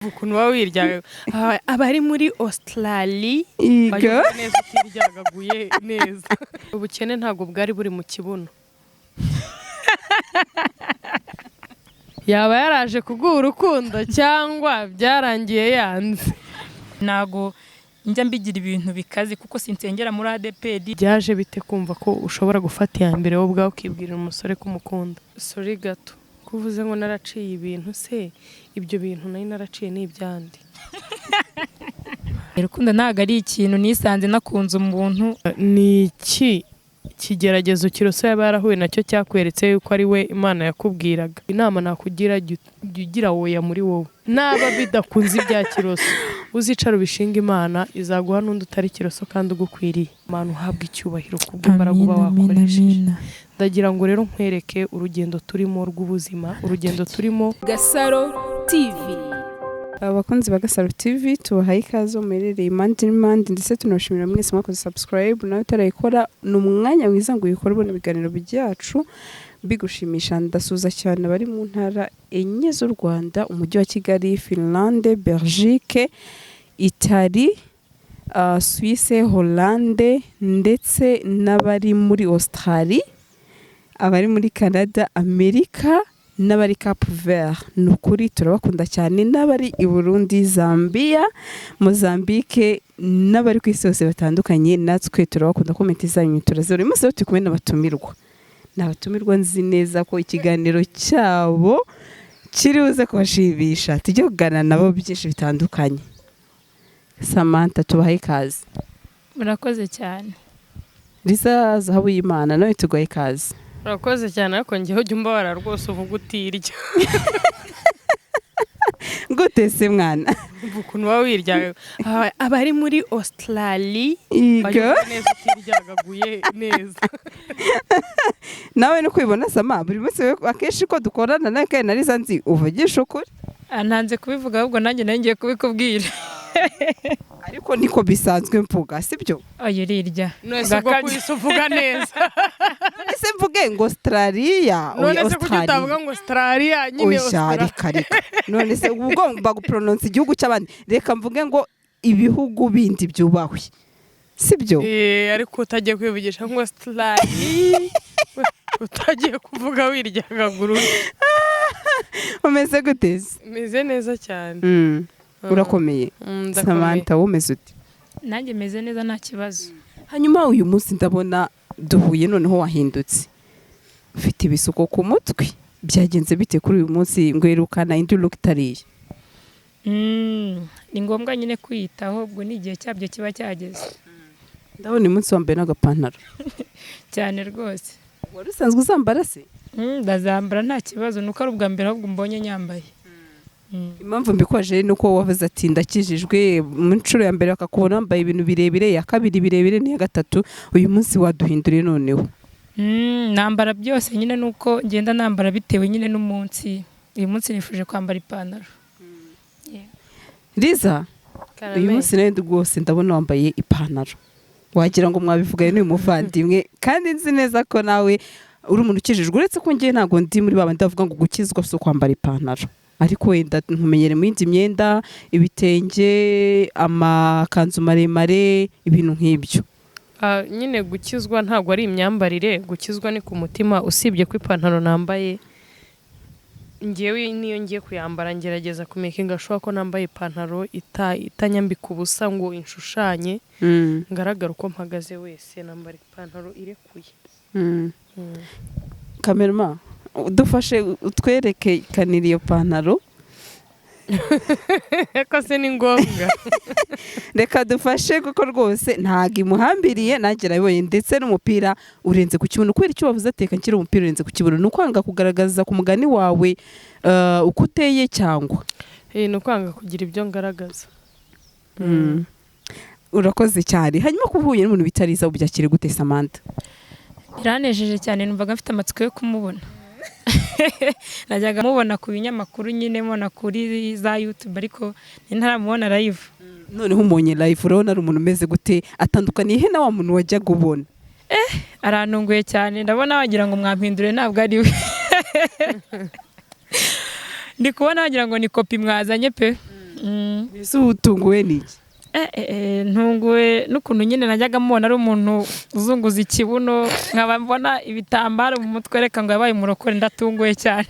Ukuntu uba wirya, abari muri Australia. Yego. Wajya neza utiryagaguye neza. Ubukene ntabwo bwari buri mu kibuno. Yaba yaraje kuguha urukundo cyangwa byarangiye yanze? Ntago njya mbigira ibintu bikaze kuko sinsengera muri ADPD. Byaje bite kumva ko ushobora gufata iya mbere wowe ubwawe ukibwirira umusore ko umukunda? Sorry gato, ko uvuze ngo naraciye ibintu, se ibyo bintu nari naraciye ni ibyande? Urukundo ntabwo ari ikintu nisanze nakunze umuntu. Ni iki kigeragezo Kiroso yaba yarahuye nacyo cyakweretse yuko ari we Imana yakubwiraga? Inama nakugira, jya ugira woya muri wowe. Naba bidakunze ibya Kiroso, uzicara ubishinga Imana, izaguha n'undi utari Kiroso kandi ugukwiriye. Imana uhabwe icyubahiro kubw'imbaraga uba wakoresheje. Ndagira ngo rero nkwereke urugendo turimo rw'ubuzima, urugendo turimo. Gasaro TV. Abakunzi ba Gasaro TV, tubahaye ikaze muherereye impande n'impande, ndetse tunabashimira mwese mwakoze subscribe. Nawe utarayikora, ni umwanya mwiza ngo uyikore ubona ibiganiro byacu bigushimisha. Ndasuhuza cyane abari mu ntara enye z'u Rwanda: umujyi wa Kigali, Finlande, Belgique, Italy, Suisse, Hollande, ndetse n'abari muri Australie, abari muri Canada, Amerika n'abari Cap Vert. Ni ukuri turabakunda cyane, n'abari i Burundi, Zambia, Mozambique, n'abari ku isi hose batandukanye, natwe turabakunda. Comment zanyu turazibona. Uyu munsi rero turi kumwe n'abatumirwa, ni abatumirwa nzi neza ko ikiganiro cyabo kiri buze kubashimisha. Tujye kuganira nabo byinshi bitandukanye. Samantha, tubahaye ikaze. Murakoze cyane. Liza Zahabu y'Imana, nawe tuguhaye ikaze. Urakoze cyane, ariko njyewe ujya umbabara rwose uvuga utirya. Gute se mwana? Ukuntu uba wirya, abari muri Australia. Yego. Wajya neza utiryagaguye neza. Nawe ni kwibona sama buri munsi akenshi ko dukorana nawe kandi na Liza, nzi uvugisha ukuri. Ntanze kubivuga, ahubwo nanjye nari ngiye kubikubwira. Ariko niko bisanzwe mvuga, sibyo? Oya, urirya. None se ubwo Ugakabya. kuhise uvuga neza? None se mvuge ngo Australia? None se kuki utavuga ngo Australia nyine? Oya. Australia. Reka reka, none se uba ugomba gupronounce igihugu cy'abandi? Reka mvuge ngo ibihugu bindi byubahwe, sibyo? Eh, ariko utagiye kwivugisha ngo Australia, utagiye kuvuga wiryagagura. Umeze gute se? Meze neza cyane. Urakomeye? Ndakomeye. Samantha, wowe umeze ute? Nanjye meze neza, nta kibazo. Hanyuma uyu munsi ndabona duhuye noneho wahindutse, ufite ibisuko ku mutwe. Byagenze bite kuri uyu munsi ngo yerukana indi look itariye? Ni ngombwa nyine kwiyitaho, ubwo ni igihe cyabyo kiba cyageze. Ndabona uyu munsi wambaye n'agapantaro. Cyane rwose. Wari usanzwe uzambara se? Ndazambara nta kibazo, nuko ari ubwa mbere ahubwo mbonye nyambaye. Impamvu mbikwaje ni uko wavuze ati ndakijijwe, mu nshuro ya mbere bakakubona wambaye ibintu birebire, iya kabiri birebire, n'iya gatatu. Uyu munsi waduhinduriye noneho. Nambara byose nyine, nuko ngenda nambara bitewe nyine n'umunsi. Uyu munsi nifuje kwambara ipantaro. Liza, uyu munsi nawe rwose ndabona wambaye ipantaro, wagira ngo mwabivuganye n'uyu muvandimwe, kandi nzi neza ko nawe uri umuntu ukijijwe, uretse ko ngewe ntabwo ndi muri babandi bavuga ngo gukizwa si ukwambara ipantaro, ariko wenda nkumenyere mu yindi myenda, ibitenge, amakanzu maremare, ibintu nk'ibyo. Nyine gukizwa ntabwo ari imyambarire, gukizwa ni ku mutima. Usibye ko ipantaro nambaye, ngewe niyo ngiye kuyambara ngerageza kumakinga sure ko nambaye ipantaro itanyambika ubusa ngo inshushanye, ngaragara uko mpagaze wese. Nambara ipantaro irekuye. Cameraman, udufashe utwereke kanira iyo pantaro. Ko se ni ngombwa? Reka dufashe, kuko rwose ntabwo imuhambiriye, nanjye nabibonye, ndetse n'umupira urenze ku kibuno. Kubera icyo wavuze ateka nshyira umupira urenze ku kibuno, ni ukwanga kugaragaza ku mugani wawe uko uteye cyangwa? Eh, ni ukwanga kugira ibyo ngaragaza. Urakoze cyane. Hanyuma kuba uhuye n'umuntu bita Liza, ubyakire gute, Samantha? Biranejeje cyane, numvaga mfite amatsiko yo kumubona. Najyaga mubona ku binyamakuru nyine, mubona kuri za YouTube, ariko ntaramubona live. Noneho umonye live, urabona ari umuntu umeze gute? Atandukaniye he na wa muntu wajyaga ubona? Arantunguye cyane, ndabona wagira ngo mwampindure, ntabwo ari we. Ndi kubona wagira ngo ni kopi mwazanye pe. Ese utunguwe n'iki? Ntunguwe n'ukuntu nyine najyaga mubona ari umuntu uzunguza ikibuno, nkaba mbona ibitambaro mu mutwe, reka ngo yabaye umurokore. Ndatunguwe cyane.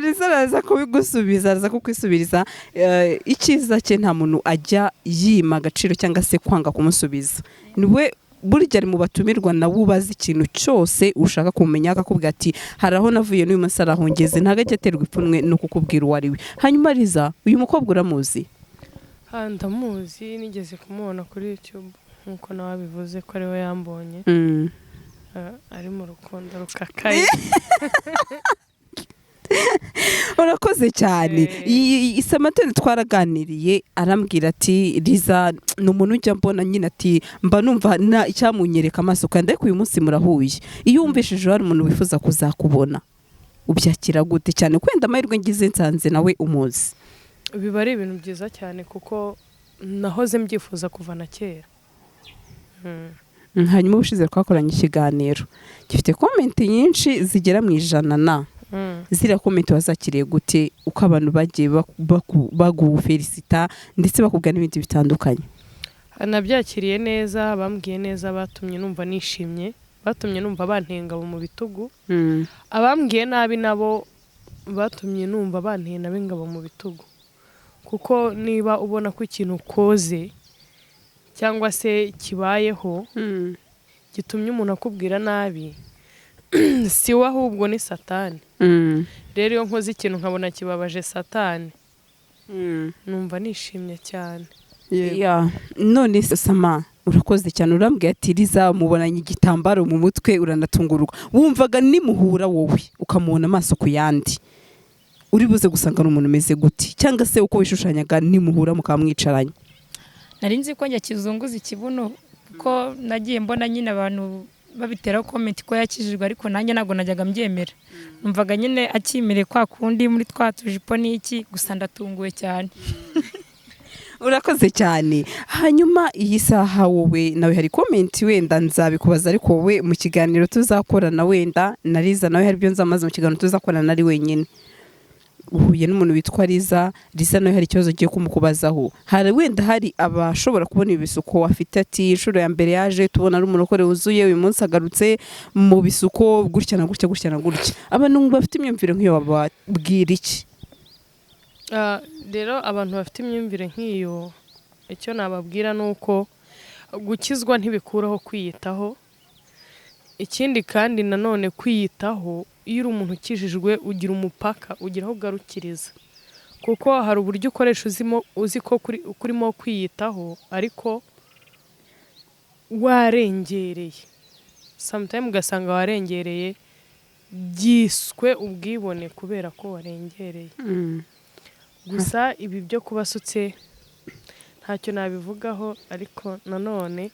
Riza araza kubigusubiza, araza kukwisubiriza. Icyiza cye, nta muntu ajya yima agaciro cyangwa se kwanga kumusubiza. Niwe burya ari mu batumirwa nawe ubaza ikintu cyose ushaka kumenya, akakubwira ati: "Hari aho navuye, n'uyu munsi arahongeze." Ntabwo ajya aterwa ipfunwe no kukubwira uwo ari we. Hanyuma Riza, uyu mukobwa uramuzi? Ah, ndamuzi, nigeze kumubona kuri YouTube nk'uko nawe abivuze ko ariwe yambonye. Ari mu rukundo rukakaye. Urakoze cyane. Samantha twaraganiriye, arambwira ati: "Riza ni umuntu ujya mbona nyine," ati: "Mba numva icyamunyereka amaso." Kandi ariko uyu munsi murahuye. Iyo wumvishije hari umuntu wifuza kuzakubona, ubyakira gute? Cyane kwenda amahirwe ngize nsanze nawe umuzi. Biba ari ibintu byiza cyane kuko nahoze mbyifuza kuva na kera. Hanyuma ubushize twakoranye ikiganiro gifite comment nyinshi zigera mu 100 na ziriya comment wazakiriye gute, uko abantu bagiye bagufelicita ndetse bakubwira n'ibindi bitandukanye? Nabyakiriye neza, bambwiye neza, batumye numva nishimye, batumye numva bantenga mu bitugu. Abambwiye nabi nabo batumye numva banteye nabo ingabo mu bitugu, kuko niba ubona ko ikintu ukoze cyangwa se kibayeho gitumye umuntu akubwira nabi, si we ahubwo ni Satani. Rero iyo nkoze ikintu nkabona kibabaje Satani, numva nishimye cyane. Yeah. None se Sama, urakoze cyane. Urambwira ati Riza mubonanye igitambaro mu mutwe uranatungurwa. Wumvaga nimuhura wowe ukamubona amaso ku yandi, uri buze gusanga ari umuntu umeze gute, cyangwa se uko wishushanyaga nimuhura mukaba mwicaranye? Nari nzi ko njya kizunguza ikibuno, kuko nagiye mbona nyine abantu babiteraho comment ko yakijijwe, ariko nanjye ntabwo najyaga mbyemera. Numvaga nyine akimereye kwa kundi muri twa tujipo n'iki. Gusa ndatunguwe cyane. Urakoze cyane. Hanyuma iyi saha wowe nawe hari comment, wenda nzabikubaza, ariko wowe mu kiganiro tuzakorana, wenda na Riza nawe hari ibyo nzamaze mu kiganiro tuzakorana ari wenyine. Uhuye n'umuntu witwa Riza, Riza nawe hari ikibazo ugiye kumukubazaho. Hari wenda hari abashobora kubona ibisuko afite, ati: "Inshuro ya mbere yaje tubona ari umurokore wuzuye, uyu munsi agarutse mu bisuko gutya na gutya, gutya na gutya." Abantu bafite imyumvire nk'iyo bababwira iki? Rero abantu bafite imyumvire nk'iyo, icyo nababwira ni uko gukizwa ntibikuraho kwiyitaho. Ikindi kandi nanone, kwiyitaho, iyo uri umuntu ukijijwe ugira umupaka, ugira aho ugarukiriza, kuko hari uburyo ukoresha uzimo uzi ko kurimo kwiyitaho ariko warengereye. Sometime ugasanga warengereye, byiswe ubwibone kubera ko warengereye. Gusa ibi byo kuba asutse ntacyo nabivugaho, ariko nanone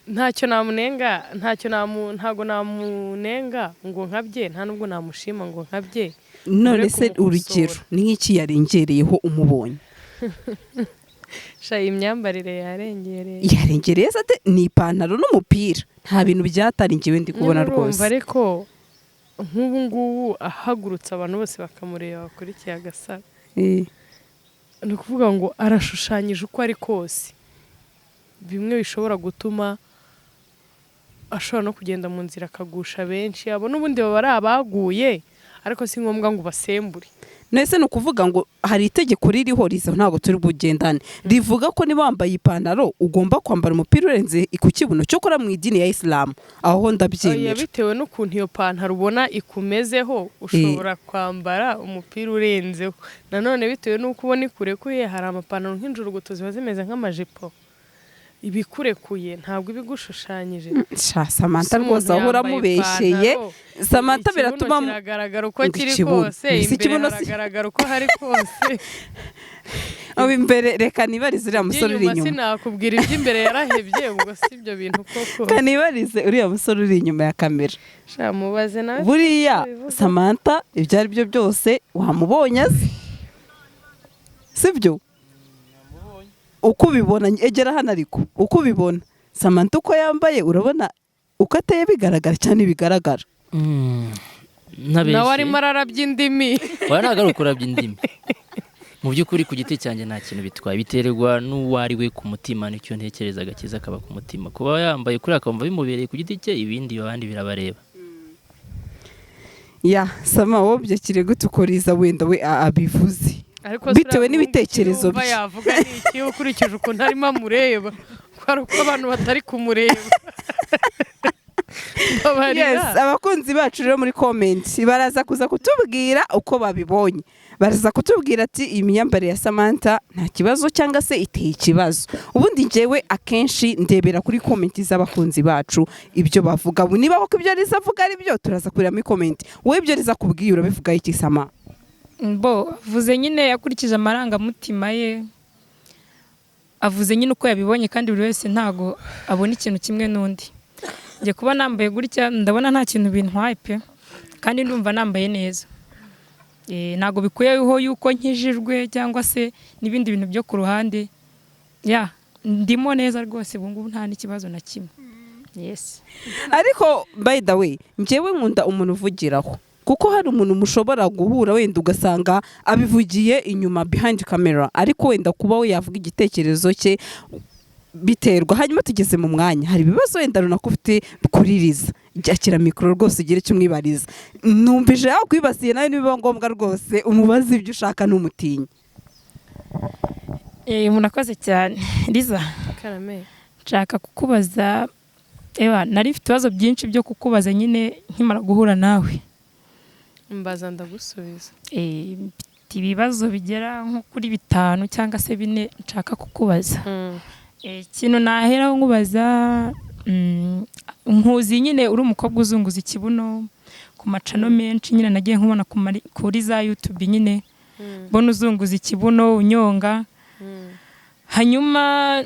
ntacyo namunenga, ntacyo namu ntago namunenga ngo nkabye, nta nubwo namushima ngo nkabye. None Ure se kumukosora. Urugero ni nk'iki yarengereyeho umubonye? Sha, iyi myambarire yarengereye. Yarengereye se ate? Ni ipantaro n'umupira, nta bintu byataringiwe ndi kubona. Nyine urumva, Rwose. Ariko nk'ubu ngubu ahagurutse abantu bose bakamureba bakurikiye Agasaro, ni ukuvuga ngo arashushanyije uko ari kose, bimwe bishobora gutuma ashobora no kugenda mu nzira akagusha benshi. Abo n'ubundi baba ari abaguye, ariko si ngombwa ngo ubasembure. Nese ni ukuvuga ngo hari itegeko ririho riza, ntabwo turi bugendane, rivuga ko niba wambaye ipantaro ugomba kwambara umupira urenze ku kibuno? Cyokora mu idini ya Isilamu aho Oya, ndabyemera. Bitewe n'ukuntu iyo pantaro ubona ikumezeho, ushobora kwambara umupira urenzeho. Nanone bitewe n'uko ubona ikurekuye, hari amapantaro nk'injuruguto ziba zimeze nk'amajipo, ibikurekuye ntabwo iba igushushanyije. Sha Samantha, Se umuntu rwose aho yambaye uramubeshyeye. ipantaro, Samantha ikibuno biratuma kiragaragara uko ngo kiri ikibuno. kose, Ese imbere ikibuno haragaragara uko hari kose. Abo imbere, reka nibarize uriya musore uri Iby'inyuma inyuma. Sinakubwira iby'imbere, yarahebye. Ubwo si ibyo bintu koko? Reka nibarize uriya musore uri inyuma ya kamera. Sha, mubaze nawe. Buriya Bivuga. Samantha ibyo ari byo byose wamubonye azi sibyo? Uko ubibona, egera hano, ariko uko ubibona Samantha uko yambaye, urabona uko ateye bigaragara cyane, bigaragara. Ntabeshye. Nawe arimo ararabya indimi. Oya, ntabwo ari ukurabya indimi. Mu by'ukuri, ku giti cyanjye nta kintu bitwaye, biterwa n'uwo ari we ku mutima. Nicyo ntekereza, agakiza kaba ku mutima. Kuba yambaye kuri akumva bimubereye ku giti cye, ibindi abandi birabareba. Ya Sama, wowe byakiriye gute uko Liza wenda we abivuze? Ariko Bitewe se n'ibitekerezo yumva bye. Yavuga ni iki ukurikije ukuntu arimo amureba, ko ari uko abantu batari kumureba? Mbabarira. Yes, abakunzi bacu rero muri comment baraza kuza kutubwira uko babibonye. Baraza kutubwira ati iyi myambarire ya Samantha nta kibazo cyangwa se iteye ikibazo. Ubundi njyewe akenshi ndebera kuri comment z'abakunzi bacu ibyo bavuga. Ubu niba koko ibyo Liza avuga ari byo, turaza kureba muri comment. Wowe ibyo Liza akubwiye urabivuga iki, Sama? Bo avuze nyine akurikije amarangamutima ye, avuze nyine uko yabibonye, kandi buri wese ntago abona ikintu kimwe n'undi. Njye kuba nambaye gutya ndabona nta kintu bintwaye pe, kandi ndumva nambaye neza. Ntago bikuyeho yuko nkijijwe cyangwa se n'ibindi bintu byo ku ruhande. Ya, ndimo neza rwose ubu ngubu, nta n'ikibazo na kimwe, yes. Ariko by the way, njyewe nkunda umuntu uvugiraho, kuko hari umuntu mushobora guhura wenda ugasanga abivugiye inyuma, behind camera, ariko wenda kuba we yavuga igitekerezo cye biterwa. Hanyuma tugeze mu mwanya, hari ibibazo wenda runaka ufite kuri Liza, akira mikoro rwose ugire icyo umwibariza. Numvise yakwibasiye, nawe nibiba ngombwa rwose umubaze ibyo ushaka, ntumutinye. Murakoze cyane, Liza. Karame. Nshaka kukubaza, ewa nari mfite ibibazo byinshi byo kukubaza nyine nkimara guhura nawe. Mbaza ndagusubiza. Mfite ibibazo bigera nko kuri bitanu cyangwa se bine nshaka kukubaza. Ikintu naheraho nkubaza, nkuzi nyine uri umukobwa uzunguza ikibuno ku macano menshi nyine, nagiye nkubona kuri za YouTube nyine, mbona uzunguza ikibuno unyonga. Hanyuma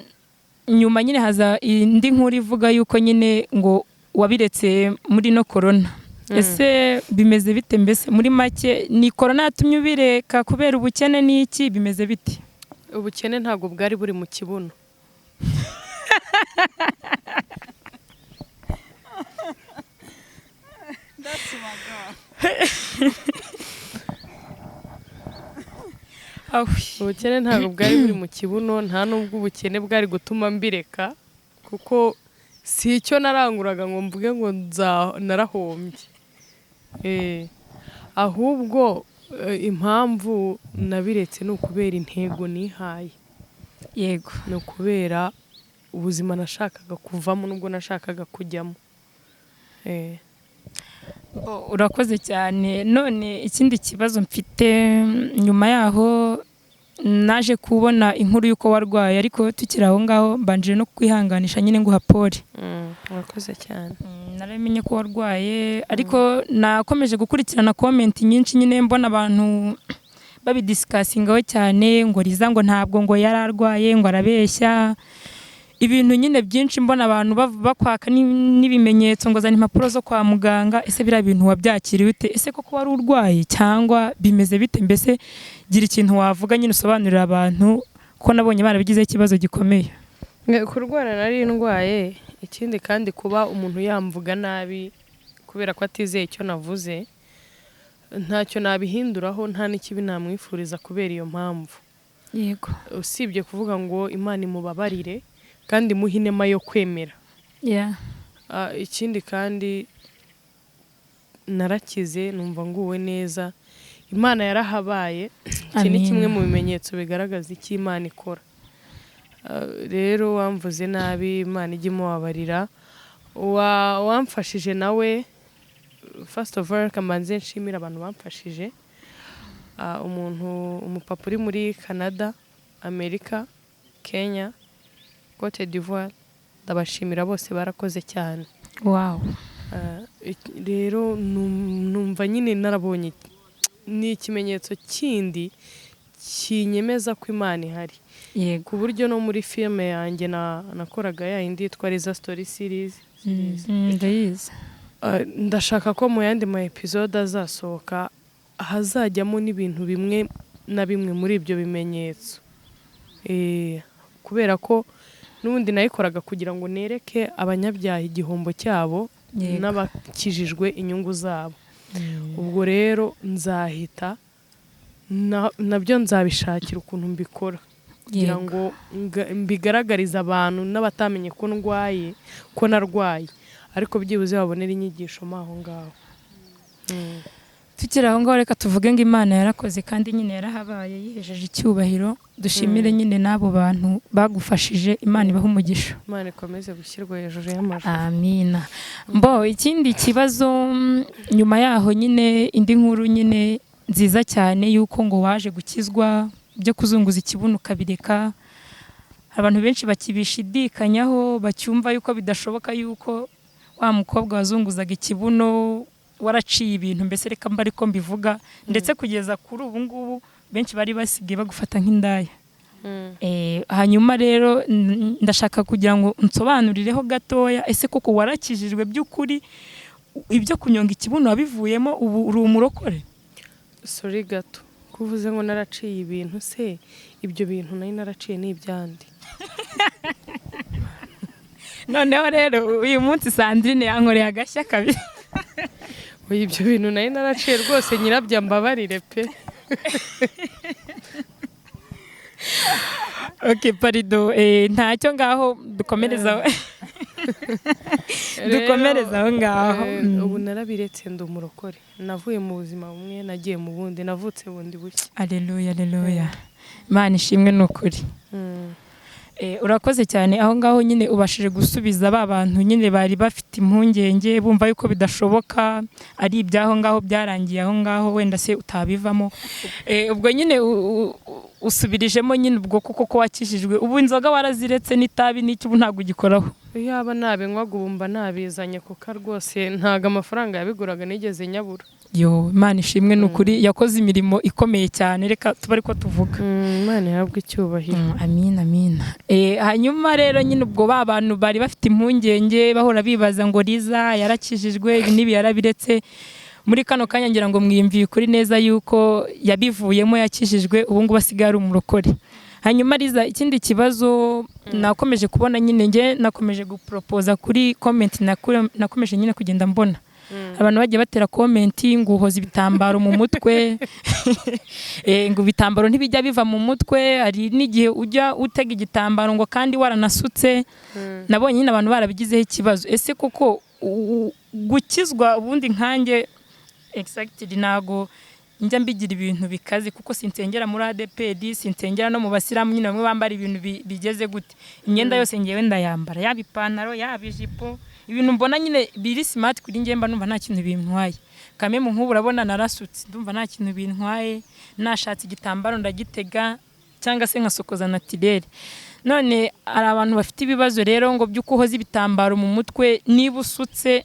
nyuma nyine haza indi nkuru ivuga yuko nyine ngo wabiretse muri no korona. Ese bimeze bite? Mbese muri make ni korona yatumye ubireka kubera ubukene n'iki? Bimeze bite? Ubukene ntabwo bwari buri mu kibuno. Awi. Ubukene ntabwo bwari buri mu kibuno, nta n'ubwo ubukene bwari gutuma mbireka, kuko si icyo naranguraga ngo mvuge ngo narahombye. Ahubwo impamvu nabiretse ni ukubera intego nihaye, ni ukubera ubuzima nashakaga kuvamo n'ubwo nashakaga kujyamo. Bo, urakoze cyane. None ikindi kibazo mfite, nyuma yaho naje kubona inkuru y'uko warwaye, ariko tukiri aho ngaho mbanje no kwihanganisha nyine nguha pole. Urakoze cyane. Naramenye ko warwaye, ariko nakomeje gukurikirana comment nyinshi nyine, mbona abantu babidiscussingaho cyane ngo Liza ngo ntabwo ngo yari arwaye, ngo arabeshya, ibintu nyine byinshi, mbona abantu bakwaka n'ibimenyetso ngo zana impapuro zo kwa muganga. Ese biriya bintu wabyakiriye ute? Ese koko wari urwaye cyangwa bimeze bite? Mbese gira ikintu wavuga nyine usobanurira abantu, ko nabonye barabigizeho ikibazo gikomeye. Kurwara nari ndwaye. Ikindi kandi, kuba umuntu yamvuga nabi kubera ko atizeye icyo navuze, ntacyo nabihinduraho, nta n'ikibi namwifuriza kubera iyo mpamvu, usibye kuvuga ngo Imana imubabarire kandi imuhe inema yo kwemera. Ikindi kandi, narakize, numva nguwe neza, Imana yarahabaye. Iki ni Amen. kimwe mu bimenyetso bigaragaza icyo Imana ikora. Rero wamvuze nabi, Imana ijye imubabarira. Wamfashije nawe, first of all reka mbanze nshimire abantu bamfashije. Umuntu umupapa uri muri Canada, Amerika, Kenya, Cote d'Ivoire, ndabashimira bose, barakoze cyane. Rero numva nyine narabonye ni ikimenyetso kindi kinyemeza ko Imana ihari, ku buryo no muri filime yanjye nakoraga ya yindi yitwa Liza Story Series. Ndayizi. Ndashaka ko mu yandi ma episode azasohoka hazajyamo n'ibintu bimwe na bimwe muri ibyo bimenyetso. Kubera ko n'ubundi nayikoraga kugira ngo nereke abanyabyaha igihombo cyabo n'abakijijwe inyungu zabo. Ubwo rero nzahita nabyo nzabishakira ukuntu mbikora kugira ngo mbigaragarize abantu n'abatamenye ko ndwaye, ko narwaye, ariko byibuze babonera inyigisho mo aho ngaho. Tukiri aho ngaho, reka tuvuge ngo Imana yarakoze kandi nyine yarahabaye, yihejeje icyubahiro. Dushimire nyine n'abo bantu bagufashije, Imana ibahe umugisha. Imana ikomeze gushyirwa hejuru y'amajwi. Amina. Mbo ikindi kibazo, nyuma yaho nyine indi nkuru nyine nziza cyane yuko ngo waje gukizwa, byo kuzunguza ikibuno ukabireka. Abantu benshi bakibishidikanyaho, bacyumva yuko bidashoboka yuko wa mukobwa wazunguzaga ikibuno waraciye ibintu, mbese reka mba ariko mbivuga, ndetse kugeza kuri ubu ngubu benshi bari basigaye bagufata nk'indaya. Hanyuma rero ndashaka kugira ngo nsobanurireho gatoya, ese koko warakijijwe by'ukuri? Ibyo kunyonga ikibuno wabivuyemo, ubu uri umurokore? Sorry gato, ko uvuze ngo naraciye ibintu, se ibyo bintu nari naraciye ni ibyandi? Noneho rero uyu munsi Sandrine yankoreye agashya kabiri. Oya, ibyo bintu nari naraciye rwose nyirabyo mbabarire pe. Ok, parido, ntacyo, ngaho dukomereza, dukomereze aho ngaho. Ubu narabiretse, ndi umurokore, navuye mu buzima bumwe nagiye mu bundi, navutse bundi bushya. Aleluya, aleluya, Imana ishimwe ni ukuri. Urakoze cyane, aho ngaho nyine ubashije gusubiza ba bantu nyine bari bafite impungenge, bumva yuko bidashoboka, ari iby'aho ngaho byarangiye aho ngaho, wenda se utabivamo. Ubwo nyine usubirijemo nyine ubwo kuko ko wakijijwe, ubu inzoga waraziretse n'itabi n'icyo, ubu ntabwo ugikoraho? Yaba nabinywaga ubu mba nabizanye, kuko rwose ntabwo amafaranga yabiguraga nigeze nyabura. Yo, Imana ishimwe ni ukuri, yakoze imirimo ikomeye cyane, reka tuba ariko tuvuga. Imana ihabwe icyubahiro. Amina, amina. Hanyuma rero nyine ubwo ba bantu bari bafite impungenge, bahora bibaza ngo Liza yarakijijwe, ibi n'ibi yarabiretse, muri kano kanya ngira ngo mwiyumviye ukuri neza yuko yabivuyemo, yakijijwe, ubu ngubu asigaye ari umurokore. Hanyuma Liza, ikindi kibazo nakomeje kubona nyine, nge nakomeje guporopoza kuri comment, nakomeje nyine kugenda mbona abantu bagiye batera comment ngo uhoza ibitambaro mu mutwe, ngo ibitambaro ntibijya biva mu mutwe, hari n'igihe ujya utega igitambaro ngo kandi waranasutse. Nabonye nyine abantu barabigizeho ikibazo. Ese koko gukizwa, ubundi nkanjye exactly ntago njya mbigira ibintu bikaze, kuko sinsengera muri ADPD, sinsengera no mu basilamu nyine bamwe bambara ibintu bigeze gute, imyenda yose ngewe ndayambara, yaba ipantaro, yaba ijipo, ibintu mbona nyine biri smart kuri njye, mba numva nta kintu bintwaye. Kamwe mu nk'ubu urabona narasutse, ndumva nta kintu bintwaye, nashatse igitambaro ndagitega cyangwa se nkasokoza naturel. None hari abantu bafite ibibazo rero ngo by'uko uhoza ibitambaro mu mutwe, niba usutse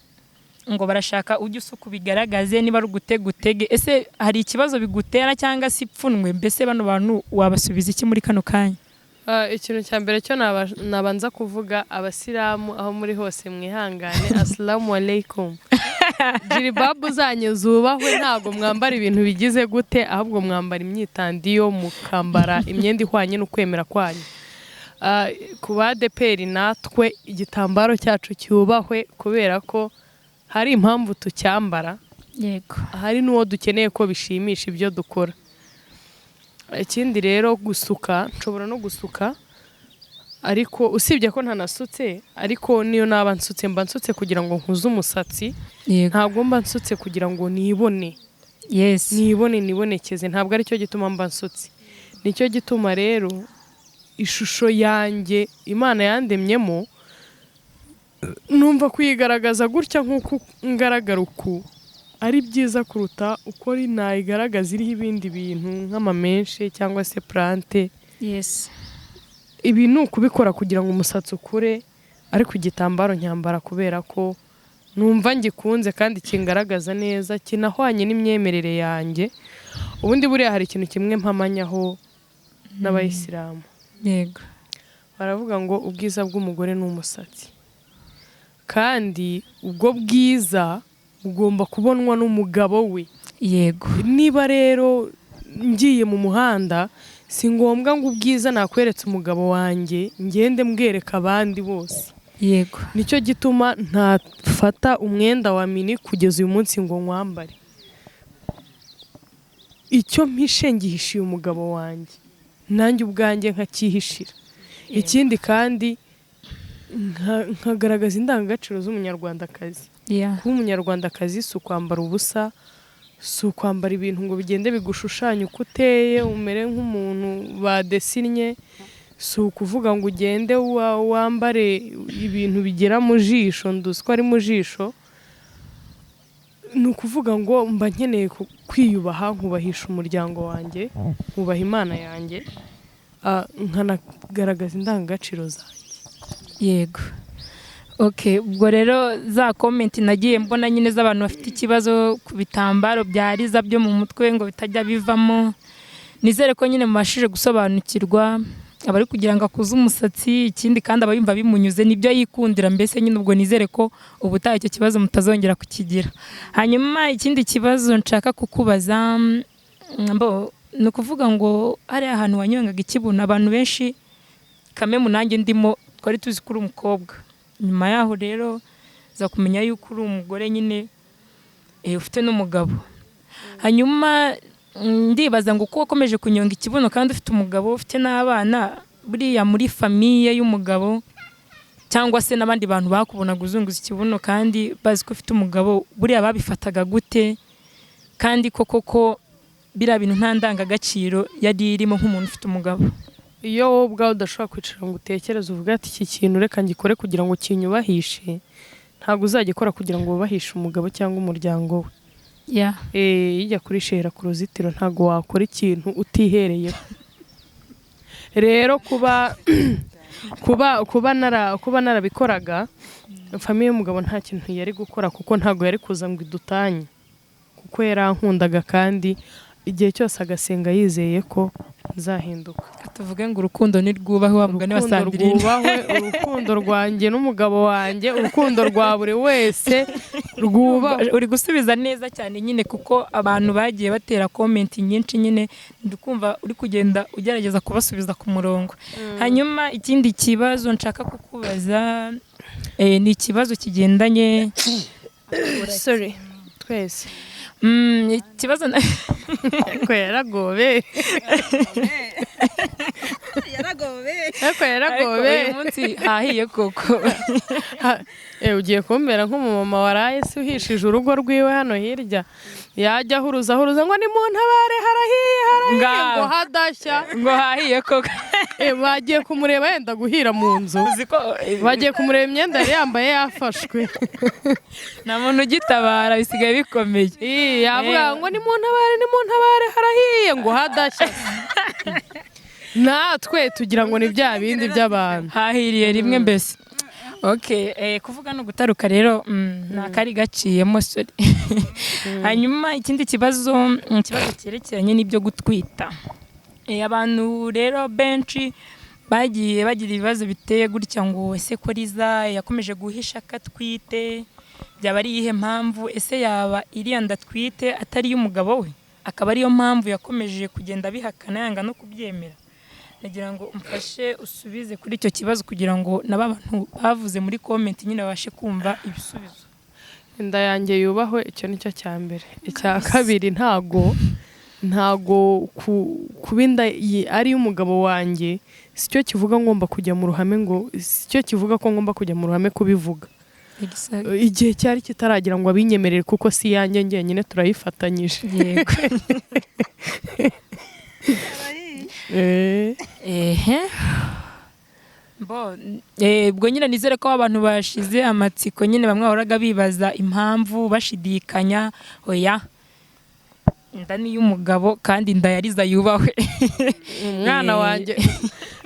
ngo barashaka ujye usuka ubigaragaze, niba ari ugutega utege. Ese hari ikibazo bigutera cyangwa se ipfunwe? Mbese bano bantu wabasubiza iki muri kano kanya? Ikintu cya mbere cyo nabanza kuvuga, abasilamu aho muri hose mwihangane, assalamu alaikum. Jiribabu zanyu zubahwe, ntabwo mwambara ibintu bigize gute, ahubwo mwambara imyitandiyo, mukambara imyenda ihwanye n'ukwemera kwanyu. Ku ba ADPR natwe igitambaro cyacu cyubahwe, kubera ko hari impamvu tucyambara, hari n'uwo dukeneye ko bishimisha ibyo dukora. Ikindi rero, gusuka, nshobora no gusuka, ariko usibye ko ntanasutse, ariko niyo naba nsutse mba nsutse kugira ngo nkuze umusatsi, ntabwo mba nsutse kugira ngo nibone. Nibone nibonekeze, ntabwo aricyo gituma mba nsutse. Nicyo gituma rero ishusho yanjye Imana yandemyemo, numva kuyigaragaza gutya nk'uko ngaragara uku ari byiza kuruta uko nayigaragaza iriho ibindi bintu nk'amamenshi cyangwa se plante. Ibi ni ukubikora kugira ngo umusatsi ukure, ariko igitambaro nyambara kubera ko numva ngikunze kandi kingaragaza neza, kinahwanye n'imyemerere yanjye. Ubundi buriya hari ikintu kimwe mpamanyaho n'abayisilamu. Baravuga ngo ubwiza bw'umugore ni umusatsi, kandi ubwo bwiza bugomba kubonwa n'umugabo we. Niba rero ngiye mu muhanda, si ngombwa ngo ubwiza nakweretse umugabo wanjye ngende mbwereka abandi bose. Nicyo gituma ntafata umwenda wa mini kugeza uyu munsi ngo nkwambare. Icyo mpishe ngihishiye umugabo wanjye, nanjye ubwanjye nkacyihishira. Ikindi kandi nkagaragaza indangagaciro z'umunyarwandakazi. Kuba umunyarwandakazi si ukwambara ubusa, si ukwambara ibintu ngo bigende bigushushanye uko uteye, umere nk'umuntu badesinnye, si ukuvuga ngo ugende wambare ibintu bigera mu jisho, nduzi ko ari mu jisho. Ni ukuvuga ngo mba nkeneye kwiyubaha, nkubahisha umuryango wanjye, nkubaha Imana yanjye, nkanagaragaza indangagaciro zanjye. Yego, okay. Ubwo rero za comment nagiye mbona nyine z'abantu bafite ikibazo ku bitambaro bya Liza byo mu mutwe ngo bitajya bivamo, nizere ko nyine mubashije gusobanukirwa. Abari kugira ngo akuze umusatsi, ikindi kandi aba yumva bimunyuze, nibyo yikundira mbese nyine. Ubwo nizere ko ubutaha icyo kibazo mutazongera kukigira. Hanyuma ikindi kibazo nshaka kukubaza, ni ukuvuga ngo hariya ahantu wanyongaga ikibuno, abantu benshi kamemu nanjye ndimo twari tuzi ko uri umukobwa. Nyuma yaho rero za kumenya yuko uri umugore nyine, ufite n'umugabo. Hanyuma ndibaza ngo uko wakomeje kunyonga ikibuno kandi ufite umugabo, ufite n'abana, buriya muri famille y'umugabo cyangwa se n'abandi bantu bakubonaga uzunguza ikibuno kandi bazi ko ufite umugabo, buriya babifataga gute? Kandi koko ko biriya bintu nta ndangagaciro yari irimo nk'umuntu ufite umugabo? Iyo wowe ubwawe udashobora kwicara ngo utekereze, uvuge ati: "Iki kintu reka ngikore kugira ngo kinyubahishe," ntabwo uzagikora kugira ngo wubahishe umugabo cyangwa umuryango we. Ijya kurishera ku ruzitiro, ntabwo wakora ikintu utihereyeho. Rero kuba narabikoraga, famille y'umugabo nta kintu yari gukora, kuko ntabwo yari kuza ngo idutanye, kuko yarankundaga kandi igihe cyose agasenga yizeye ko nzahinduka. Tuvuge ngo urukundo ni rwubahwe, wa mugani wa Urukundo Sandrine. rwubahwe. Urukundo rwanjye n'umugabo wanjye, urukundo rwa buri wese rwubahwe. Uri gusubiza neza cyane nyine, kuko abantu bagiye batera comment nyinshi nyine, ndi kumva uri kugenda ugerageza kubasubiza ku murongo. Hanyuma ikindi kibazo nshaka kukubaza, ni ikibazo kigendanye Sorry, twese. Ikibazo Ariko yaragobe. Yaragobe. Ariko Ariko yaragobe. Uyu munsi hahiye koko. Ugiye kumbera nk'umumama waraye se uhishije urugo rwiwe hano hirya, yajya ahuruza ahuruza ngo ni mu ntabare, harahiye, harahiye, Ngaho. ngo hadashya. Ngo hahiye koko. Bagiye kumureba yenda guhira mu nzu. Uzi ko Bagiye kumureba imyenda yari yambaye yafashwe. Nta muntu ugitabara, bisigaye bikomeye. Ii, yavuga ngo ni mu ntabare, ni mu ntabare, harahiye, ngo hadashya. Natwe tugira ngo ni bya bindi by'abantu. Hahiriye rimwe mbese. Okay, kuvuga no gutaruka rero, ni akari gaciyemo, sorry. Hanyuma ikindi kibazo, ikibazo cyerekeranye n'ibyo gutwita. Abantu rero benshi bagiye bagira ibibazo biteye gutya ngo: ese ko Liza yakomeje guhisha ko atwite, byaba ari iyihe mpamvu? Ese yaba iriya nda atwite atari iy'umugabo we, akaba ariyo mpamvu yakomeje kugenda abihakana, yanga no kubyemera? Nagira ngo umfashe usubize kuri icyo kibazo kugira ngo nabo abantu bavuze muri comment nyine babashe kumva ibisubizo. Inda yanjye yubahwe, icyo ni cyo cya mbere. Icya kabiri, ntago kuba inda ari iy'umugabo wanjye si cyo kivuga ngomba kujya mu ruhame, ngo si cyo kivuga ko ngomba kujya mu ruhame kubivuga. Igihe cyari kitaragira ngo abinyemerere, kuko si iyanjye njyenyine, turayifatanyije. Ehe. Bo, ubwo nyine nizere ko abantu bashize amatsiko nyine, bamwe bahoraga bibaza impamvu, bashidikanya. Oya, inda ni iy'umugabo kandi inda ya Liza yubahwe. Umwana wanjye,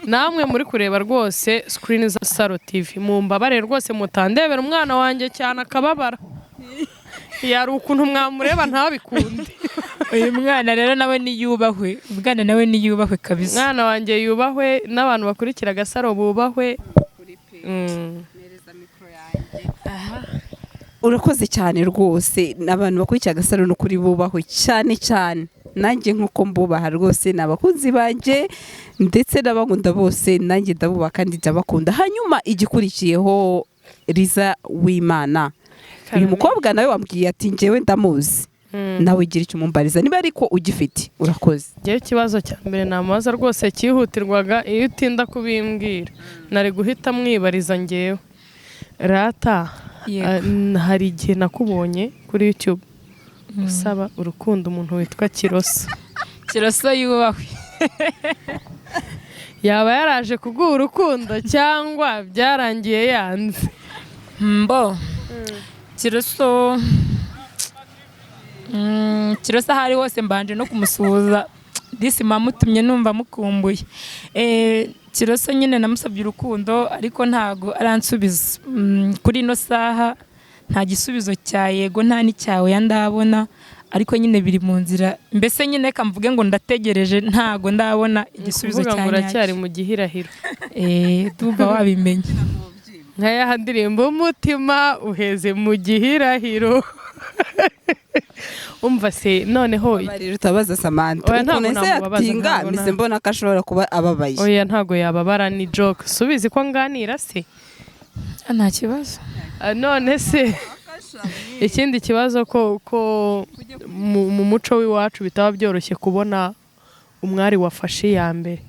namwe muri kureba rwose screen za Saro TV, mumbabare rwose mutandebera umwana wanjye cyane akababara, yari ukuntu mwamureba ntabikunde. Uyu mwana rero nawe niyubahwe, umwana nawe niyubahwe kabisa. Umwana wanjye yubahwe, n'abantu bakurikira Agasaro bubahwe. Urakoze cyane rwose. Abantu bakurikiye Agasaro ni ukuri bubahwe cyane cyane, nanjye nk'uko mbubaha rwose, ni abakunzi banjye ndetse n'abankunda bose, nanjye ndabubaha kandi ndabakunda. Hanyuma igikurikiyeho, Liza w'Imana, uyu mukobwa nawe wambwiye ati njyewe ndamuzi. Nawe gira icyo umumbariza niba ariko ugifite. Urakoze. Njyewe ikibazo cya mbere namubaza rwose cyihutirwaga, iyo utinda kubimbwira nari guhita mwibariza ngewe rata. Yego. Hari igihe nakubonye kuri YouTube usaba urukundo umuntu witwa Kiroso. Kiroso yubahwe. Yaba yaraje kuguha urukundo cyangwa byarangiye yanze? Mbo Kiroso, Kiroso aho ari hose mbanje no kumusuhuza, disi mamutumye numva mukumbuye. Kiroso nyine namusabye urukundo ariko ntago aransubiza. Kuri ino saha nta gisubizo cya yego nta n'icya oya ndabona, ariko nyine biri mu nzira. Mbese nyine reka mvuge ngo ndategereje, ntago ndabona igisubizo Kuvuga cya ngo uracyari nyacyo. mu gihirahiro. Ndumva wabimenye. Nka ya ndirimbo umutima uheze mu gihirahiro. Umva se noneho. Babarira utabaza Samantha. Oya, ntabwo Ukuntu ese namubabaza, yatinga ntabwo mise mbona ko ashobora kuba ababaye. Oya, ntago yababara, ni joke. Subizi ko nganira se? Nta kibazo. None se ikindi kibazo ko mu muco w'iwacu bitaba byoroshye kubona umwari wafashe iya mbere,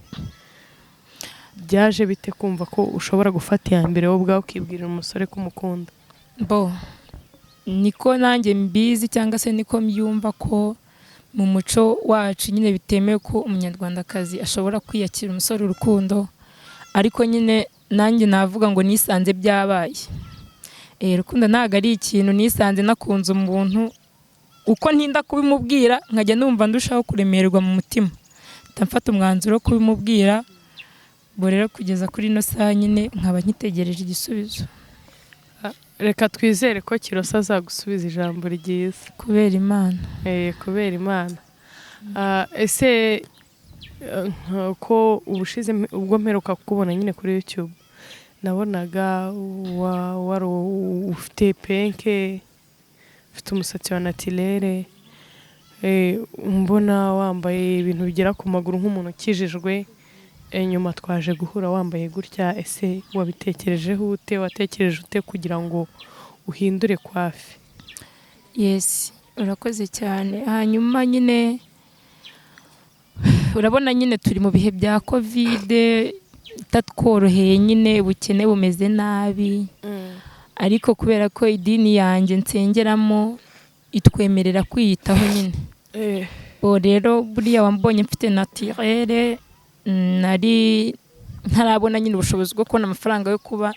byaje bite kumva ko ushobora gufata iya mbere wowe ubwawe ukibwirira umusore ko umukunda? Bo niko nanjye mbizi cyangwa se niko mbyumva ko mu muco wacu nyine bitemewe ko umunyarwandakazi ashobora kwiyakira umusore urukundo, ariko nyine nanjye navuga ngo nisanze byabaye. Urukundo ntabwo ari ikintu, nisanze nakunze umuntu, uko ntinda kubimubwira nkajya numva ndushaho kuremererwa mu mutima, mpita mfata umwanzuro wo kubimubwira. Ubwo rero kugeza kuri ino saha nyine nkaba nkitegereje igisubizo. Reka twizere ko Kiroso azagusubiza ijambo ryiza. Kubera Imana. Kubera Imana. Ese ko ubushize ubwo mperuka kukubona nyine kuri YouTube nabonaga wari ufite penke, ufite umusatsi wa naturel, mbona wambaye ibintu bigera ku maguru nk'umuntu ukijijwe. Nyuma twaje guhura wambaye gutya. Ese wabitekerejeho ute? Watekereje ute kugira ngo uhindure coiffe? Yes, urakoze cyane. Hanyuma nyine urabona nyine turi mu bihe bya COVID itatworoheye, nyine ubukene bumeze nabi, ariko kubera ko idini yanjye nsengeramo itwemerera kwiyitaho nyine. Ubu rero buriya wambonye mfite naturel, nari ntarabona nyine ubushobozi bwo kubona amafaranga yo kuba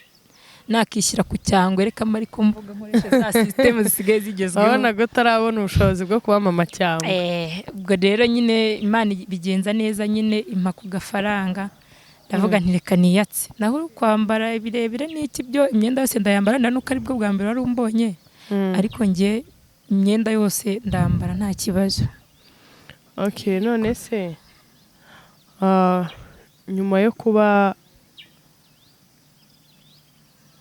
nakishyira ku cyangwe, reka mba ariko mvuga nkoresha za sisitemu zisigaye zigezweho. Urabona ko utarabona ubushobozi bwo kuba mama cyangwa? Ubwo rero nyine Imana ibigenza neza nyine impa ku gafaranga, ndavuga nti reka niyatse. Naho kwambara ibirebire n'iki byo, imyenda yose ndayambara, nda nuko aribwo bwa mbere wari umbonye, ariko njye imyenda yose ndambara nta kibazo. Okay, none se nyuma yo kuba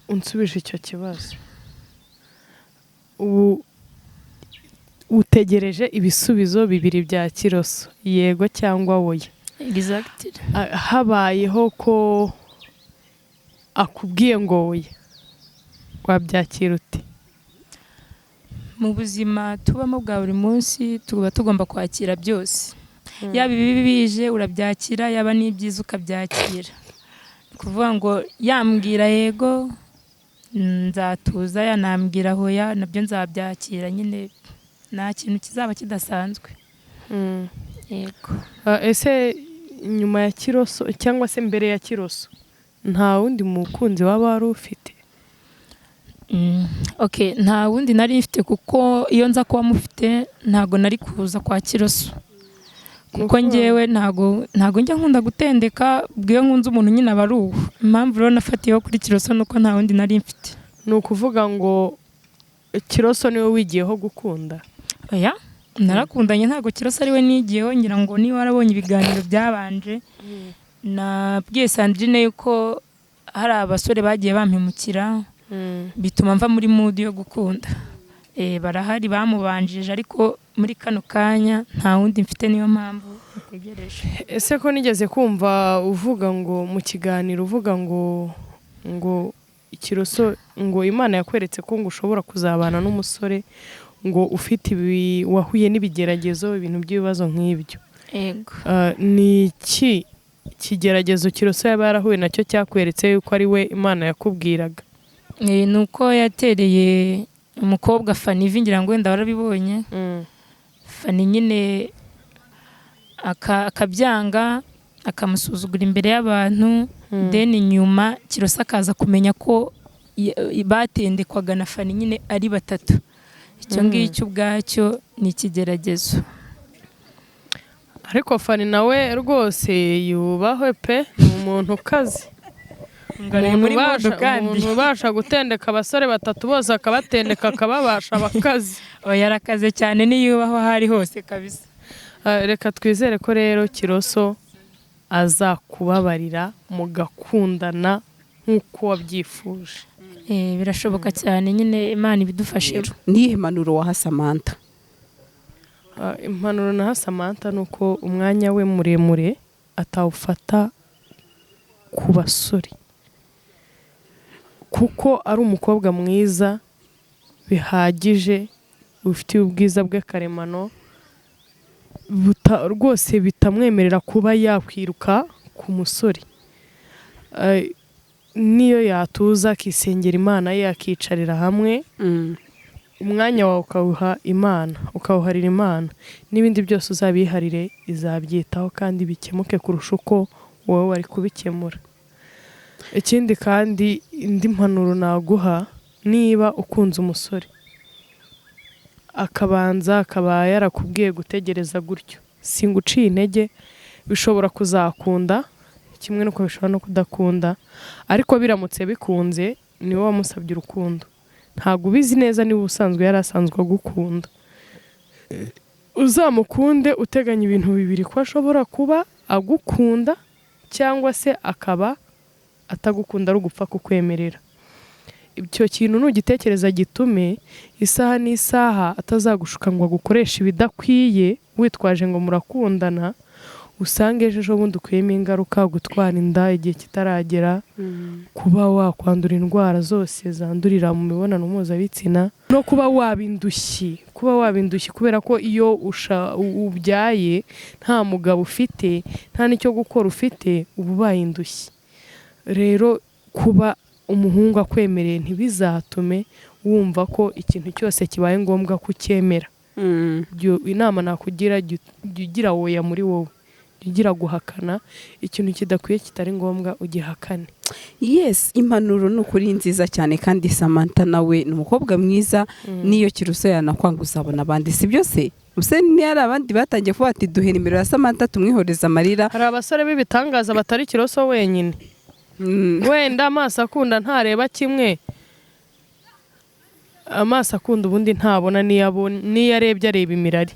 unsubije icyo kibazo, ubu utegereje ibisubizo bibiri bya Kiroso, yego cyangwa oya? Exactly. Habayeho ko akubwiye ngo oya, wabyakira ute? Mu buzima tubamo bwa buri munsi tuba tugomba kwakira byose, yaba ibibi bije urabyakira, yaba n'ibyiza ukabyakira. Ni ukuvuga ngo yambwira yego nzatuza, yanambwira hoya nabyo nzabyakira nyine, nta kintu kizaba kidasanzwe. Yego. Ese nyuma ya Kiroso cyangwa se mbere ya Kiroso nta wundi mukunzi waba wari ufite? Okay, nta wundi nari mfite, kuko iyo nza kuba mufite ntago nari kuza kwa Kiroso, kuko njyewe ntago njya nkunda gutendeka. Ubwo iyo nkunze umuntu nyine aba ari uwo. Impamvu rero nafatiyeho kuri Kiroso nuko nta wundi nari mfite. Ni ukuvuga ngo Kiroso niwe wigiyeho gukunda? Oya, narakundanye, ntago Kiroso ari we nigiyeho. Ngira ngo niba warabonye ibiganiro byabanje, nabwiye Sandrine yuko hari abasore bagiye bampemukira bituma mva muri mood yo gukunda. Barahari bamubanjije, ariko muri kano kanya nta wundi mfite, niyo mpamvu ntegereje. Ese ko nigeze kumva uvuga ngo mu kiganiro uvuga ngo Kiroso, ngo Imana yakweretse ko ngo ushobora kuzabana n'umusore Ngo ufite ibi, wahuye n'ibigeragezo, ibintu by'ibibazo nk'ibyo. Yego. Ni iki kigeragezo Kiroso yaba yarahuye nacyo cyakweretse yuko ari we Imana yakubwiraga? Ni uko yatereye umukobwa Fani ivi, ngira ngo wenda warabibonye. Fani nyine akabyanga, akamusuzugura imbere y'abantu. Then nyuma Kiroso akaza kumenya ko batendekwaga na Fani nyine ari batatu. Icyo ngicyo ubwacyo ni ikigeragezo. Ariko Fani nawe rwose yubahwe pe, ni umuntu ukaze. Ngariye muri modo kandi. Umuntu ubasha gutendeka abasore batatu bose, akabatendeka, akababasha, abakazi. Oya, yarakaze cyane, niyubaho aho ari hose kabisa. Reka twizere ko rero Kiroso azakubabarira mugakundana nk'uko wabyifuje. Birashoboka cyane nyine, Imana ibidufashemo. Niyihe mpanuro waha Samantha? Impanuro naha Samantha ni uko umwanya we muremure atawufata ku basore, kuko ari umukobwa mwiza bihagije, ufitiye ubwiza bwe karemano rwose bitamwemerera kuba yakwiruka ku musore. Niyo yatuza akisengera Imana ye, akicarira hamwe, umwanya wawe ukawuha Imana, ukawuharira Imana, n'ibindi byose uzabiharire, izabyitaho kandi bikemuke kurusha uko wowe wari kubikemura. Ikindi kandi, indi mpanuro naguha, niba ukunze umusore akabanza akaba yarakubwiye gutegereza gutyo, singuciye intege, bishobora kuzakunda kimwe n'uko bishobora no kudakunda. Ariko biramutse bikunze, niwe wamusabye urukundo, ntabwo ubizi neza niba ubusanzwe yari asanzwe agukunda. Uzamukunde uteganya ibintu bibiri: ko ashobora kuba agukunda cyangwa se akaba atagukunda ari ugupfa kukwemerera. Icyo kintu nugitekereza gitume isaha n'isaha atazagushuka ngo agukoreshe ibidakwiye witwaje ngo murakundana, usange ejo bundi ukuyemo ingaruka: gutwara inda igihe kitaragera, kuba wakwandura indwara zose zandurira mu mibonano mpuzabitsina, no kuba waba indushyi, kuba waba indushyi kubera ko iyo ubyaye nta mugabo ufite, nta n'icyo gukora ufite, uba ubaye indushyi. Rero kuba umuhungu akwemereye ntibizatume wumva ko ikintu cyose kibaye ngombwa kucyemera. Inama nakugira, jya ugira oya muri wowe, jya ugira guhakana ikintu kidakwiye, kitari ngombwa, ugihakane. Yes, impanuro ni ukuri nziza cyane, kandi Samantha nawe ni umukobwa mwiza. Niyo Kiroso yanakwanga, uzabona abandi, si byo se? Use niyo hari abandi batangiye kuvuga ati: "Duhe nimero ya Samantha tumwihoreze amarira." Hari abasore b'ibitangaza batari Kiroso wenyine. Wenda amaso akunda ntareba kimwe. Amaso akunda ubundi ntabona, n'iyo arebye areba imirari.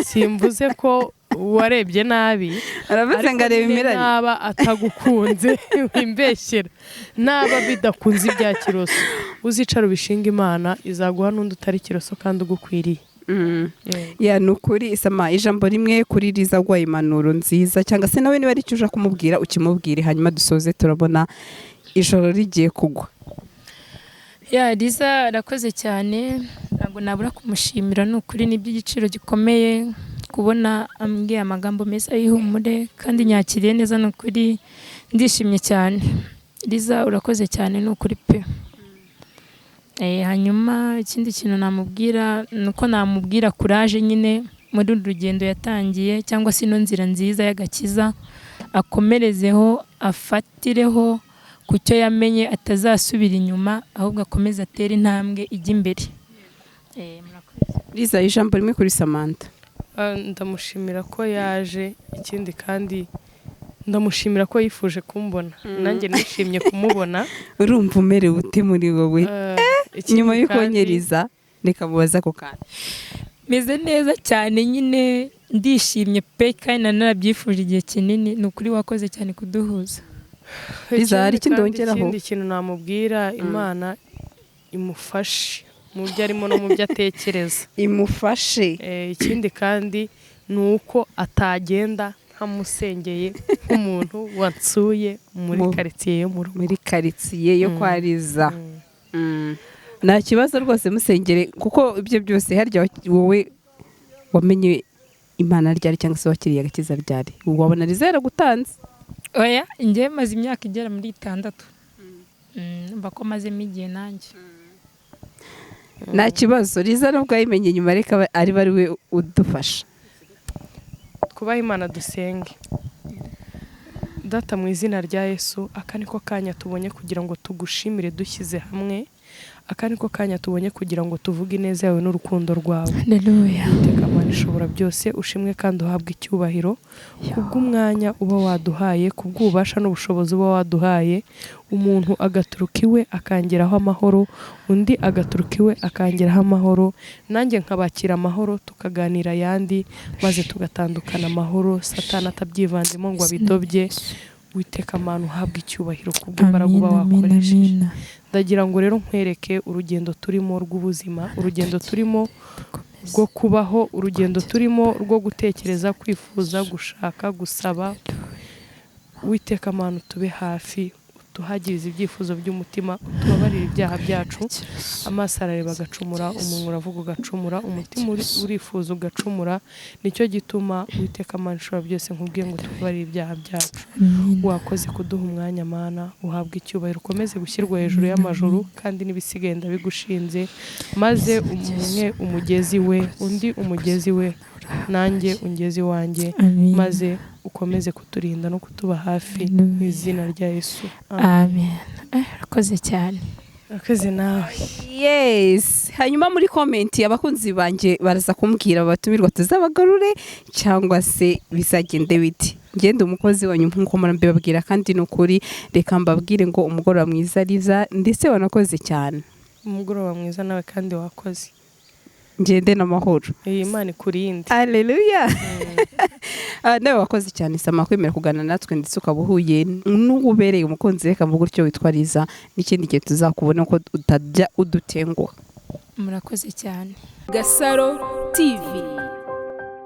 Simvuze ko warebye nabi. Aravuze ngo areba nyine imirari. Naba atagukunze, wimbeshyera, naba bidakunze ibya Kiroso, uzicara ubishinga Imana, izaguha n'undi utari Kiroso kandi ugukwiriye. Ya, ni ukuri. Isama, ijambo rimwe kuri Riza aguhaye impanuro nziza, cyangwa se nawe niba ari icyo uje kumubwira ukimubwire, hanyuma dusoze, turabona ijoro rigiye kugwa. Ya, Liza arakoze cyane, ntabwo nabura kumushimira, ni ukuri ni iby'igiciro gikomeye kubona ambwiye amagambo meza y'ihumure, kandi nyakiriye neza, ni ukuri ndishimye cyane. Liza, urakoze cyane, ni ukuri pe. Hanyuma ikindi kintu namubwira ni uko namubwira kuraje nyine muri uru rugendo yatangiye, cyangwa se ino nzira nziza y'agakiza, akomerezeho, afatireho ku cyo yamenye, atazasubira inyuma, ahubwo akomeze atere intambwe ijya imbere. Murakoze. Liza, ijambo rimwe kuri Samantha. Ndamushimira ko yaje. Ikindi kandi ndamushimira ko yifuje kumbona, nanjye nishimye kumubona. Urumva umerewe ute muri wowe Ikindi nyuma kandi- y'ukonyeriza? Reka mubaze ako kantu. Meze neza cyane nyine, ndishimye pe, kandi nari narabyifuje igihe kinini. Ni ukuri wakoze cyane kuduhuza. Liza, hari ikindi Kandi wongeraho? ikindi kintu namubwira, Imana imufashe mu byo arimo no mu byo atekereza. Imufashe. Ikindi kandi ni uko atagenda ntamusengeye nk'umuntu wansuye muri Mu- karitsiye yo mu rugo. Muri karitsiye yo kwa Liza. Nta kibazo rwose, musengere, kuko ibyo byose harya wowe wamenye Imana ryari, cyangwa se wakiriye agakiza ryari? Wabona Liza yaragutanze. Oya, njye maze imyaka igera muri 6. Mba ko mazemo igihe nanjye. Nta kibazo, Liza nubwo yayimenye nyuma, reka ari we udufasha. Twubahe Imana, dusenge. Data, mu izina rya Yesu, aka niko kanya tubonye kugira ngo tugushimire dushyize hamwe. Aka niko kanya tubonye kugira ngo tuvuge ineza yawe n'urukundo rwawe. Haleluya. Iteka Mana ishobora byose, ushimwe kandi uhabwe icyubahiro kubw'umwanya uba waduhaye, kubw'ububasha n'ubushobozi uba waduhaye. Umuntu agaturuka iwe akangeraho amahoro, undi agaturuka iwe akangeraho amahoro, nanjye nkabakira amahoro, tukaganira ayandi, maze tugatandukana amahoro, Satani atabyivanzemo ngo abidobye. Witeka Mana, uhabwe icyubahiro kubw'imbaraga uba wakoresheje. Ndagira ngo rero nkwereke urugendo turimo rw'ubuzima, urugendo turimo rwo kubaho, urugendo turimo rwo gutekereza, kwifuza, gushaka, gusaba. Witeka Mana, tube hafi, utuhagirize ibyifuzo by'umutima, utubabarire ibyaha byacu. Amaso arareba agacumura, umunwa uravuga ugacumura, umutima urifuza ugacumura. Nicyo gituma, Witeka Mana ishobora byose, nkubwiye ngo tubabarire ibyaha byacu. Wakoze kuduha umwanya Mana, uhabwe icyubahiro, ukomeze gushyirwa hejuru y'amajuru, kandi n'ibisigaye ndabigushinze, maze umwe umugezi we, undi umugezi we, nanjye ungezi wanjye, maze ukomeze kuturinda no kutuba hafi mu izina rya Yesu. Amen. Urakoze cyane. Urakoze nawe. Yes, hanyuma muri comment abakunzi banjye baraza kumbwira abatumirwa tuzabagarure cyangwa se bizagende biti. Ngende umukozi wanyu nkuko mbibabwira, kandi ni ukuri. Reka mbabwire ngo umugoroba mwiza Liza, ndetse wanakoze cyane. Umugoroba mwiza nawe, kandi wakoze. Ngende n'amahoro. Iyi Imana ikurinde. Haleluya. Nawe wakoze cyane Sama kwemera kuganira natwe, ndetse ukaba uhuye n'ubereye umukunzi, reka mvuge utyo, witwa Liza. N'ikindi gihe tuzakubona ko utajya udutenguha. Murakoze cyane. Gasaro TV.